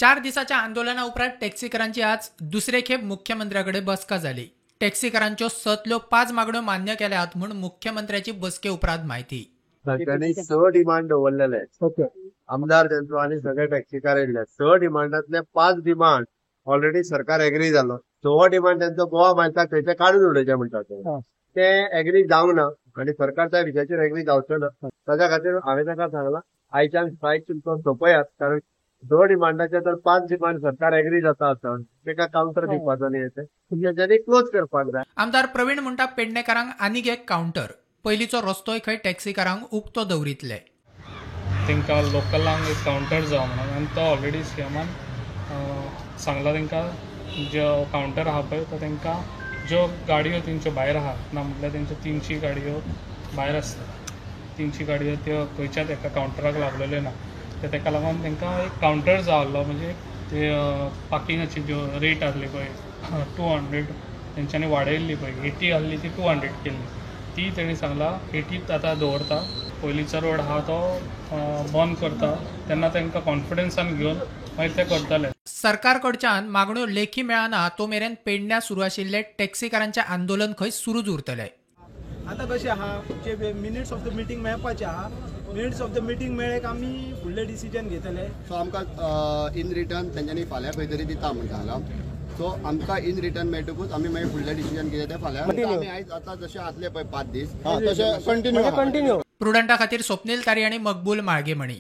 4 दिसाच्या आंदोलना उपरांत टॅक्सीकारांची आज दुसरे खेप मुख्यमंत्र्या कडेन बसका जाली. टॅक्सीकारांच्यो 6 5 मागण्यो मान्य केल्यात म्हूण मुख्यमंत्र्याची बसके उपरांत म्हायती. तांच्यांनी 6 डिमांड दवरलेले. आमदार तेंचो आनी सगळे टॅक्सीकार येयल्ले. 6 डिमांडांतले 5 डिमांड ऑलरेडी सरकार एग्री जालो. 6 डिमांड तेंचो गोवा मायल्साक थंयचे काडून उडयचे म्हणटा ते एग्री जावंक ना आनी सरकार त्या विशयाचेर एग्री जावचो ना. ताच्या खातीर हांवें ताका सांगलां आयच्यान स्ट्रायक तुमचो सोंपयात, कारण 2 डिमांडाचे तर 5 डिमांड सरकार एग्री जाता आसत ताका कावंटर दिवपाचो न्ही, तेंच्यांनी क्लोज करपाक जाय. आमदार प्रवीण म्हणटा पेडणेकारांक आनीक एक कावंटर, पयलींचो रस्तोय खंय टॅक्सीकारांक उक्तो दवरितले. तांकां लोकलांक एक कावंटर जावं म्हणून आनी तो ऑलरेडी सीएमान सांगला तांकां जो कावंटर आहा पळय तो तांकां ज्यो गाडयो तेंच्यो भायर आहा ना म्हटल्यार तेंच्यो 300 गाडयो भायर आसता, 300 गाडयो त्यो खंयच्याच एका कावंटराक लागलेल्यो ना, ते ताका लागून तांकां एक कावंटर जाय आहलो. म्हणजे ते पार्किंगाची ज्यो रेट आहली पळय 200 तेंच्यांनी वाडयल्ली पळय, 80 आहली ती 200 केल्ली, ती तेणी सांगला 80 आतां दवरता. पयलींचो रोड आहा तो बंद करता तेन्ना तांकां कॉन्फिडन्सान घेवन मागीर ते करतले. सरकार कडच्यान मागण्यो लेखी मेळना तो मेरेन पेडण्या सुरू आशिल्ले टॅक्सीकारांचे आंदोलन खंय सुरूच उरतले. आतां कशें आहा जे मिनिट्स ऑफ the meeting मेळपाचे आहा, मिनिट्स ऑफ the meeting मेळ्ळे काय आमी फुडले डिसिजन घेतले. सो आमकां इन रिटर्न तेंच्यांनी फाल्यां खंय तरी दिता म्हूण सांगलां. सो आमकां इन रिटर्न मेळटकूच आमी मागीर फुडले डिसिजन कितें तें फाल्यां आमी आयज आतां जशें आसले पळय 5 दीस तशें कंटिन्यू. प्रुडंटा खातीर स्वप्नील तारी आनी मकबूल माळगेमणी.